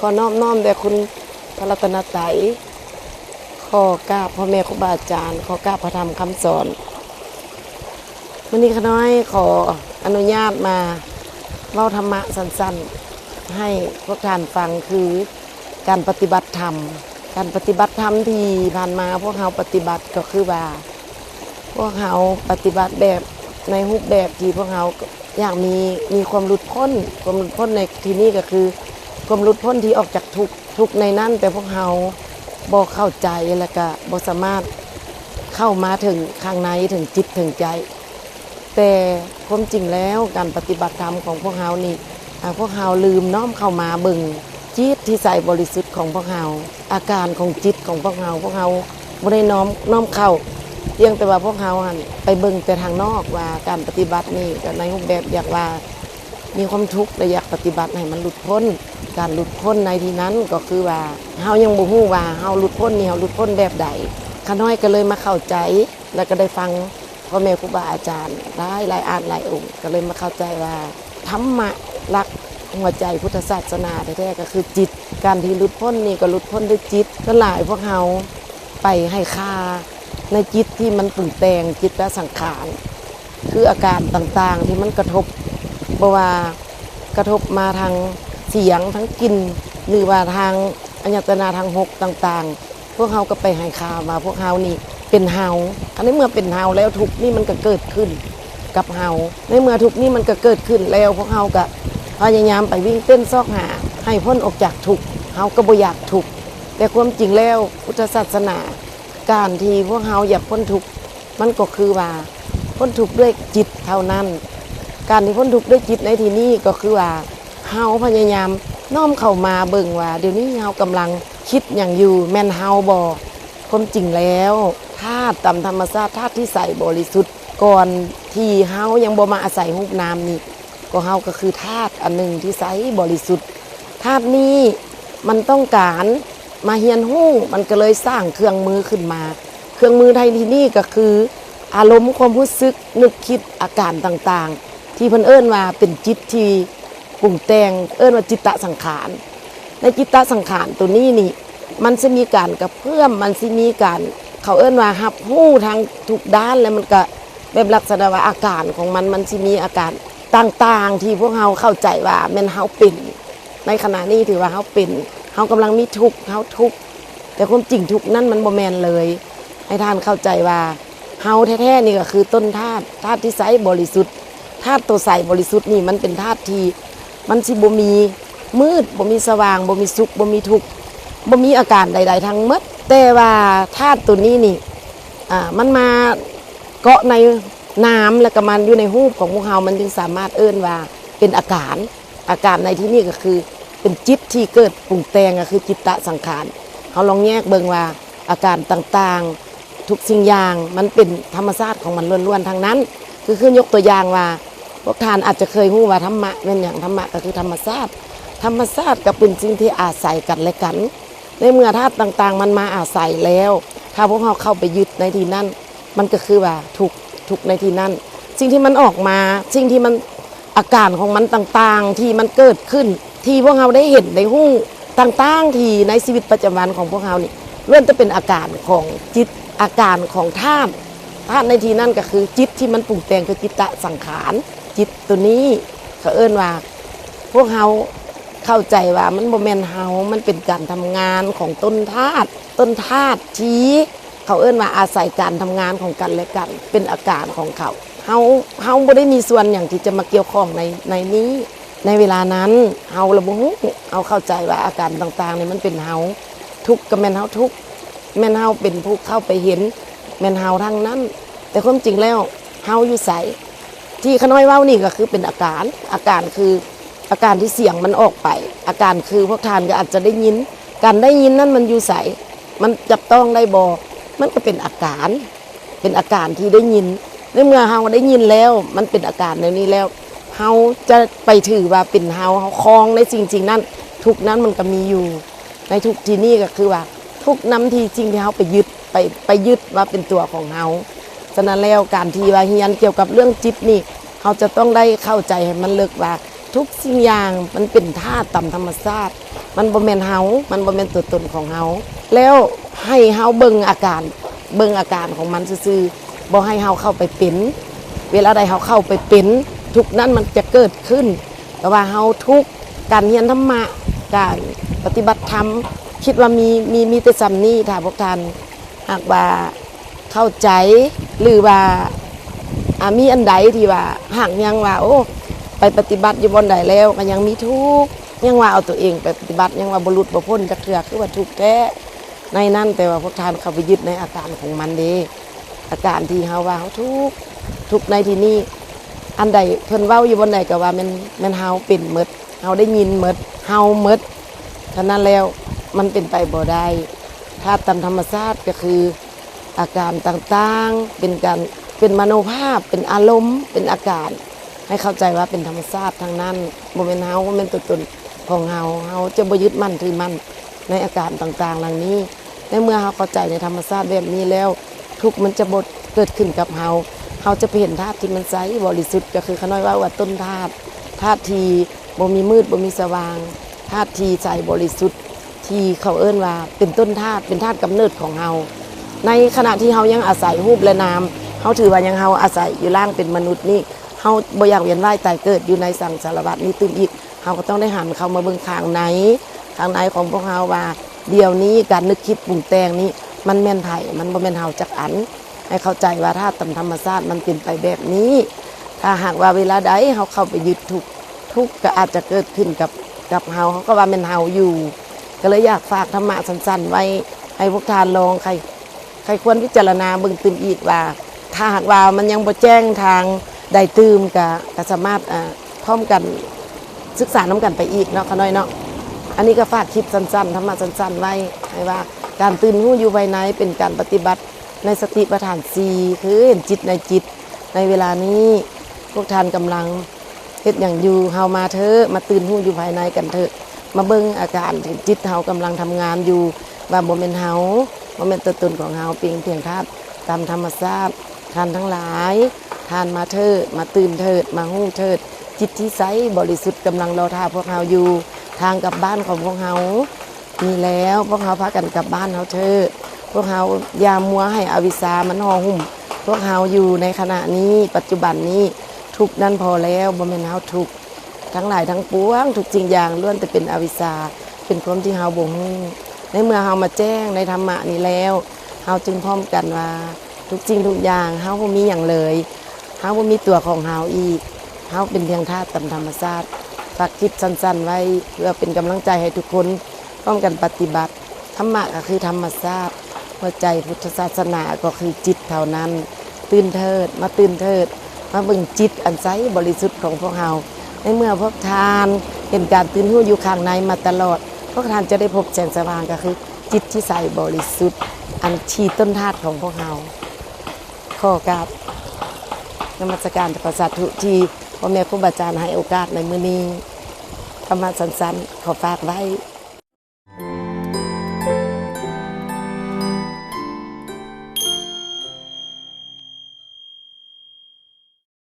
ຂໍນອບນ້ອມແດ່ຄຸນພະລັດຕະນະໄຕ, ຂໍກາບພໍ່ແມ່ຄູບາອາຈານ, ຂໍກາບພະທຳຄຳສອນ. ມື້ນີ້ຂ້ານ້ອຍຂໍອະນຸຍາດມາເວົ້າທຳມະສັ້ນໆ ໃຫ້ພວກທ່ານຟັງ ຄືການປະຕິບັດທຳ. ການປະຕິບັດທຳທີ່ຜ່ານມາພວກເຮົາປະຕິບັດ ກໍຄືວ່າ ພວກເຮົາປະຕິບັດແບບໃນຮູບແບບທີ່ພວກເຮົາ ຢາກມີ ມີຄວາມຫຼຸດພົ້ນ. ຄວາມຫຼຸດພົ້ນໃນທີ່ນີ້ກໍຄື ຄວາມຫຼຸດພົ້ນທີ່ອອກຈາກທຸກ, ທຸກໃນນັ້ນ ແຕ່ພວກເຮົາບໍ່ເຂົ້າໃຈ ແລະກະບໍ່ສາມາດເຂົ້າມາເຖິງຂ້າງໃນ ເຖິງຈິດເຖິງໃຈ. ແຕ່ຄວາມຈິງແລ້ວ ການປະຕິບັດທຳຂອງພວກເຮົານີ້ ອາ ພວກເຮົາລືມນ້ອມເຂົ້າມາເບິ່ງຈິດທີ່ໃສບໍລິສຸດຂອງພວກເຮົາ, ອາການຂອງຈິດຂອງພວກເຮົາ, ພວກເຮົາບໍ່ໄດ້ນ້ອມ, ນ້ອມເຂົ້າ, ພຽງແຕ່ວ່າພວກເຮົາຫັ້ນໄປເບິ່ງແຕ່ທາງນອກວ່າ ການປະຕິບັດນີ້ກໍໃນຮູບແບບຢາກວ່າມີຄວາມທຸກ ແລະ ຢາກປະຕິບັດໃຫ້ມັນຫຼຸດພົ້ນ. ການຫຼຸດພົ້ນໃນທີ່ນັ້ນກໍຄືວ່າ ເຮົາຍັງບໍ່ຮູ້ວ່າເຮົາຫຼຸດພົ້ນນີ້ ເຮົາຫຼຸດພົ້ນແບບໃດ. ຂ້ານ້ອຍກໍເລີຍມາເຂົ້າໃຈ ແລະ ກໍໄດ້ຟັງພໍ່ແມ່ຄູບາອາຈານຫຼາຍ, ຫຼາຍອາດຫຼາຍອົງ, ກໍເລີຍມາເຂົ້າໃຈວ່າ ທຳມະຫຼັກຫົວໃຈພຸດທະສາສະໜາແທ້ໆ ກໍຄືຈິດ. ການທີ່ຫຼຸດພົ້ນນີ້ກໍຫຼຸດພົ້ນດ້ວຍຈິດ. ສ່ວນຫຼາຍພວກເຮົາໄປໃຫ້ຄ່າໃນຈິດທີ່ມັນປຸງແຕ່ງ, ຈິດຕະສັງຂານ ຄືອາການຕ່າງໆທີ່ມັນກະທົບ, ບໍ່ວ່າກະທົບມາທາງສຽງ, ທາງກິ່ນ ຫຼືວ່າທາງອາຍະຕະນະທາງຫົກຕ່າງໆ, ພວກເຮົາກໍໄປໃຫ້ຄ່າວ່າພວກເຮົານີ້ເປັນເຮົາ. ອັນໃນເມື່ອເປັນເຮົາແລ້ວ ທຸກນີ້ມັນກໍເກີດຂຶ້ນກັບເຮົາ. ໃນເມື່ອທຸກນີ້ມັນກໍເກີດຂຶ້ນແລ້ວ ພວກເຮົາກໍພະຍາຍາມໄປວິ່ງເຕັ້ນຊອກຫາໃຫ້ພົ້ນອອກຈາກທຸກ. ເຮົາກໍບໍ່ຢາກທຸກ. ແຕ່ຄວາມຈິງແລ້ວ ພຸດທະສາສະໜາ ການທີ່ພວກເຮົາຢາກພົ້ນທຸກ ມັນກໍຄືວ່າພົ້ນທຸກດ້ວຍຈິດເທົ່ານັ້ນ. ການທີ່ພົ້ນທຸກດ້ວຍຈິດໃນທີ່ນີ້ກໍຄືວ່າ ເຮົາພະຍາຍາມນ້ອມເຂົ້າມາເບິ່ງວ່າ ດຽວນີ້ເຮົາກຳລັງຄິດຫຍັງຢູ່? ແມ່ນເຮົາບໍ່? ຄວາມຈິງແລ້ວ ທາດຕາມທຳມະຊາດ, ທາດທີ່ໃສບໍລິສຸດ, ກ່ອນທີ່ເຮົາຍັງບໍ່ມາອາໄສຮູບນາມນີ້ ກໍເຮົາກໍຄືທາດອັນໜຶ່ງທີ່ໃສບໍລິສຸດ. ທາດນີ້ມັນຕ້ອງການມາຮຽນຮູ້, ມັນກໍເລີຍສ້າງເຄື່ອງມືຂຶ້ນມາ. ເຄື່ອງມືໃນທີ່ນີ້ກໍຄືອາລົມ, ຄວາມຮູ້ສຶກ, ນຶກຄິດ, ອາການຕ່າງໆ ທີ່ເພິ່ນເອີ້ນວ່າເປັນຈິດທີ່ປຸງແຕ່ງ, ເອີ້ນວ່າຈິດຕະສັງຂານ. ໃນຈິດຕະສັງຂານໂຕນີ້ນີ້ ມັນຊິມີການກະເພື່ອມ, ມັນຊິມີການ ເຂົາເອີ້ນວ່າຮັບຮູ້ທາງທຸກດ້ານ ແລ້ວມັນກະ ແບບລັກສະນະວ່າອາການຂອງມັນ, ມັນຊິມີອາການຕ່າງໆທີ່ພວກເຮົາເຂົ້າໃຈວ່າແມ່ນເຮົາເປັນ. ໃນຂະນະນີ້ຖືວ່າເຮົາເປັນ, ເຮົາກຳລັງມີທຸກ, ເຮົາທຸກ, ແຕ່ຄວາມຈິງທຸກນັ້ນມັນບໍ່ແມ່ນເລີຍ. ໃຫ້ທ່ານເຂົ້າໃຈວ່າເຮົາແທ້ໆນີ້ກໍຄືຕົ້ນທາດ, ທາດທີ່ໃສບໍລິສຸດ. ທາດໂຕໃສບໍລິສຸດນີ້ ມັນເປັນທາດທີ່ມັນຊິບໍ່ມີມືດ, ບໍ່ມີສະຫວ່າງ, ບໍ່ມີສຸກ, ບໍ່ມີທຸກ, ບໍ່ມີອາການໃດໆທັງໝົດ. ແຕ່ວ່າທາດໂຕນີ້ນີ້ ອາ ມັນມາເກາະໃນນາມ ແລ້ວກໍມາຢູ່ໃນຮູບຂອງພວກເຮົາ, ມັນຈຶ່ງສາມາດເອີ້ນວ່າເປັນອາການ. ອາການໃນທີ່ນີ້ກໍຄືເປັນຈິດທີ່ເກີດປຸງແຕ່ງ, ກໍຄືຈິດຕະສັງຂານ. ເຮົາລອງແຍກເບິ່ງວ່າອາການຕ່າງໆ ທຸກສິ່ງຢ່າງມັນເປັນທຳມະຊາດຂອງມັນລ້ວນໆທັງນັ້ນ. ຄື ຄືຍົກຕົວຢ່າງວ່າ ພວກທ່ານອາດຈະເຄີຍຮູ້ວ່າທຳມະແມ່ນຫຍັງ? ທຳມະກໍຄືທຳມະຊາດ. ທຳມະຊາດກໍເປັນສິ່ງທີ່ອາໄສກັນແລະກັນ. ໃນເມື່ອທາດຕ່າງໆມັນມາອາໄສແລ້ວ, ຖ້າພວກເຮົາເຂົ້າໄປຍຶດໃນທີ່ນັ້ນ, ມັນກໍຄືວ່າທຸກ, ທຸກໃນທີ່ນັ້ນ. ສິ່ງທີ່ມັນອອກມາ, ສິ່ງທີ່ມັນ, ອາການຂອງມັນຕ່າງໆທີ່ມັນເກີດຂຶ້ນ, ທີ່ພວກເຮົາໄດ້ເຫັນໄດ້ຮູ້ຕ່າງໆ ທີ່ໃນຊີວິດປະຈຳວັນຂອງພວກເຮົານີ້ ລ້ວນແຕ່ເປັນອາການຂອງຈິດ, ອາການຂອງທາດ. ທາດໃນທີ່ນັ້ນກໍຄືຈິດທີ່ມັນປຸງແຕ່ງ, ຄືຈິດຕະສັງຂານ. ຈິດໂຕນີ້ເຂົາເອີ້ນວ່າ ພວກເຮົາເຂົ້າໃຈວ່າມັນບໍ່ແມ່ນເຮົາ, ມັນເປັນການທຳງານຂອງຕົ້ນທາດ, ຕົ້ນທາດທີ່ເຂົາເອີ້ນວ່າອາໄສການທຳງານຂອງກັນແລະກັນ, ເປັນອາການຂອງເຂົາ. ເຮົາ, ເຮົາບໍ່ໄດ້ມີສ່ວນຫຍັງທີ່ຈະມາກ່ຽວຂ້ອງໃນ, ໃນນີ້. ໃນເວລານັ້ນເຮົາລະບໍ່ຮູ້, ເຮົາເຂົ້າໃຈວ່າອາການຕ່າງໆນີ້ມັນເປັນເຮົາ, ທຸກກໍແມ່ນເຮົາທຸກ, ແມ່ນເຮົາເປັນຜູ້ເຂົ້າໄປເຫັນ, ແມ່ນເຮົາທັງນັ້ນ. ແຕ່ຄວາມຈິງແລ້ວເຮົາຢູ່ໃສ? ທີ່ຂ້ານ້ອຍເວົ້ານີ້ກໍຄືເປັນອາການ, ອາການຄືອາການທີ່ສຽງມັນອອກໄປ, ອາການຄືພວກທ່ານກໍອາດຈະໄດ້ຍິນ. ການໄດ້ຍິນນັ້ນມັນຢູ່ໃສ? ມັນຈັບຕ້ອງໄດ້ບໍ່? ມັນກໍເປັນອາການ, ເປັນອາການທີ່ໄດ້ຍິນ. ໃນເມື່ອເຮົາໄດ້ຍິນແລ້ວ, ມັນເປັນອາການແນວນີ້ແລ້ວ, ເຮົາຈະໄປຖືວ່າເປັນເຮົາ, ເຮົາຄອງໃນສິ່ງໆນັ້ນ, ທຸກນັ້ນມັນກໍມີຢູ່. ໃນທຸກທີ່ນີ້ກໍຄືວ່າ ທຸກນຳທີ່ສິ່ງທີ່ເຮົາໄປຍຶດ, ໄປ, ໄປຍຶດວ່າເປັນຕົວຂອງເຮົາ. ສະນັ້ນແລ້ວ ການທີ່ວ່າຮຽນກ່ຽວກັບເລື່ອງຈິດນີ້, ເຮົາຈະຕ້ອງໄດ້ເຂົ້າໃຈໃຫ້ມັນເລິກວ່າ ທຸກສິ່ງຢ່າງມັນເປັນທາດຕາມທຳມະຊາດ, ມັນບໍ່ແມ່ນເຮົາ ມັນບໍ່ແມ່ນຕົວຕົນຂອງເຮົາ ແລ້ວໃຫ້ເຮົາເບິ່ງອາການ ເບິ່ງອາການຂອງມັນຊື່ໆ ບໍ່ໃຫ້ເຮົາເຂົ້າໄປເປັນ. ເວລາໃດເຮົາເຂົ້າໄປເປັນ ທຸກນັ້ນມັນຈະເກີດຂຶ້ນ ແຕ່ວ່າເຮົາທຸກ ການຮຽນທຳມະ ການປະຕິບັດທຳ ຄິດວ່າມີ ມີ ມີແຕ່ສ່ຳນີ້. ຖ້າພວກທ່ານຫາກວ່າເຂົ້າໃຈ ຫຼືວ່າ ອາ ມີອັນໃດທີ່ວ່າຫາກຍັງວ່າ ໂອ້ ໄປປະຕິບັດຢູ່ບ່ອນໃດແລ້ວກໍຍັງມີທຸກ ຍັງວ່າເອົາຕົວເອງໄປປະຕິບັດ ຍັງວ່າບໍ່ຫຼຸດບໍ່ພົ້ນຈັກເທື່ອ ຄືວ່າທຸກແທ້ໃນນັ້ນ. ແຕ່ວ່າພວກທ່ານເຂົ້າໄປຍຶດໃນອາການຂອງມັນເດ້ ອາການທີ່ເຮົາວ່າເຮົາທຸກ ທຸກໃນທີ່ນີ້ ອັນໃດເພິ່ນເວົ້າຢູ່ບ່ອນໃດກໍວ່າແມ່ນ ແມ່ນເຮົາເປັນໝົດ ເຮົາໄດ້ຍິນໝົດ ເຮົາໝົດ. ສະນັ້ນແລ້ວມັນເປັນໄປບໍ່ໄດ້. ທາດຕາມທຳມະຊາດກໍຄືອາການຕ່າງໆ ເປັນການ ເປັນມະໂນພາບ ເປັນອາລົມ ເປັນອາການ ໃຫ້ເຂົ້າໃຈວ່າເປັນທຳມະຊາດທັງນັ້ນ ບໍ່ແມ່ນເຮົາ ບໍ່ແມ່ນຕົວຕົນຂອງເຮົາ. ເຮົາຈະບໍ່ຍຶດໝັ້ນຖືໝັ້ນໃນອາການຕ່າງໆເຫຼົ່ານີ້. ໃນເມື່ອເຮົາເຂົ້າໃຈໃນທຳມະຊາດແບບນີ້ແລ້ວ ທຸກມັນຈະບໍ່ເກີດຂຶ້ນກັບເຮົາ. ເຮົາຈະໄປເຫັນທາດທີ່ມັນໃສບໍລິສຸດ ກໍຄືຂ້ານ້ອຍເວົ້າວ່າຕົ້ນທາດ ທາດທີ່ບໍ່ມີມືດ ບໍ່ມີສະຫວ່າງ ທາດທີ່ໃສບໍລິສຸດ ທີ່ເຂົາເອີ້ນວ່າເປັນຕົ້ນທາດ ເປັນທາດກຳເນີດຂອງເຮົາ. ໃນຂະນະທີ່ເຮົາຍັງອາໄສຮູບ ແລະ ນາມ ເຮົາຖືວ່າຍັງ ເຮົາອາໄສຢູ່ຮ່າງເປັນມະນຸດນີ້ ເຮົາບໍ່ຢາກວຽນວ່າຍຕາຍເກີດຢູ່ໃນສັງສາລະວັດນີ້ຕື່ມອີກ. ເຮົາກໍຕ້ອງໄດ້ຫັນເຂົ້າມາເບິ່ງຂ້າງໃນ ຂ້າງໃນຂອງພວກເຮົາວ່າ ດຽວນີ້ການນຶກຄິດປຸງແຕ່ງນີ້ ມັນແມ່ນໃຜ? ມັນບໍ່ແມ່ນເຮົາຈັກອັນ. ໃຫ້ເຂົ້າໃຈວ່າທາດຕາມທຳມະຊາດມັນເປັນໄປແບບນີ້. ຖ້າຫາກວ່າເວລາໃດເຮົາເຂົ້າໄປຍຶດທຸກ ທຸກກໍອາດຈະເກີດຂຶ້ນກັບ ກັບເຮົາ ເຮົາກໍວ່າແມ່ນເຮົາຢູ່. ກໍເລີຍຢາກຝາກທຳມະສັ້ນໆໄວ້ ໃຫ້ພວກທ່ານລອງໄຄ ໃຄ່ຄວນພິຈາລະນາເບິ່ງຕື່ມອີກວ່າ ຖ້າຫາກວ່າມັນຍັງບໍ່ແຈ້ງທາງໃດຕື່ມ ກະ ກະສາມາດ ອາ ພ້ອມກັນສຶກສານຳກັນໄປອີກເນາະ ຂ້ານ້ອຍເນາະ. ອັນນີ້ກໍຝາກຄລິບສັ້ນໆ ທຳມະສັ້ນໆໄວ້ ໃຫ້ວ່າການຕື່ນຮູ້ຢູ່ພາຍໃນເປັນການປະຕິບັດໃນສະຕິປະທານສີ່ ຄືເຫັນຈິດໃນຈິດ. ໃນເວລານີ້ພວກທ່ານກຳລັງເຮັດຫຍັງຢູ່? ເຮົາມາເທີະ ມາຕື່ນຮູ້ຢູ່ພາຍໃນກັນເທີະ ມາເບິ່ງອາການທີ່ຈິດເຮົາກຳລັງທຳງານຢູ່ ວ່າບໍ່ແມ່ນເຮົາ ບໍ່ແມ່ນຕົວຕົນຂອງເຮົາ ເປັນພຽງທາດຕາມທຳມະຊາດ. ທ່ານທັງຫຼາຍ ທ່ານມາເທີະ ມາຕື່ນເທີດ ມາຮູ້ເທີດ ຈິດທີ່ໃສບໍລິສຸດກຳລັງລໍຖ້າພວກເຮົາຢູ່. ທາງກັບບ້ານຂອງພວກເຮົາມີແລ້ວ ພວກເຮົາພາກັນກັບບ້ານເຮົາເທີະ. ພວກເຮົາຢ່າມົວໃຫ້ອະວິຊາມັນຫໍ່ຫຸ້ມພວກເຮົາຢູ່ໃນຂະນະນີ້ ປັດຈຸບັນນີ້. ທຸກນັ້ນພໍແລ້ວ ບໍ່ແມ່ນເຮົາທຸກ. ທັງຫຼາຍທັງປວງ ທຸກສິ່ງຢ່າງລ້ວນແຕ່ເປັນອະວິຊາ ເປັນຄວາມທີ່ເຮົາບໍ່ຮູ້. ໃນເມື່ອເຮົາມາແຈ້ງໃນທຳມະນີ້ແລ້ວ ເຮົາຈຶ່ງພ້ອມກັນວ່າ ທຸກສິ່ງທຸກຢ່າງ ເຮົາບໍ່ມີຫຍັງເລີຍ ເຮົາບໍ່ມີຕົວຂອງເຮົາອີກ ເຮົາເປັນພຽງທາດຕາມທຳມະຊາດ. ຝາກຄລິບສັ້ນໆໄວ້ ເພື່ອເປັນກຳລັງໃຈໃຫ້ທຸກຄົນພ້ອມກັນປະຕິບັດ. ທຳມະກໍຄືທຳມະຊາດ ຫົວໃຈພຸດທະສາສະໜາກໍຄືຈິດເທົ່ານັ້ນ. ຕື່ນເທີດ ມາຕື່ນເທີດ ມາເບິ່ງຈິດອັນໃສບໍລິສຸດຂອງພວກເຮົາ. ໃນເມື່ອພວກທ່ານເຫັນການຕື່ນຮູ້ຢູ່ຂ້າງໃນມາຕະຫຼອດ ພວກທ່ານຈະໄດ້ພົບແສງສະຫວ່າງ ກໍຄືຈິດທີ່ໃສບໍລິສຸດ ອັນທີ່ຕົ້ນທາດຂອງພວກເຮົາ. ຂໍກາບນະມັດສະການ ຂໍສາທຸທີ່ພໍ່ແມ່ຄູບາອາຈານໃຫ້ໂອກາດໃນມື້ນີ້. ທຳມະສັ້ນໆ ຂໍຝາກໄວ້.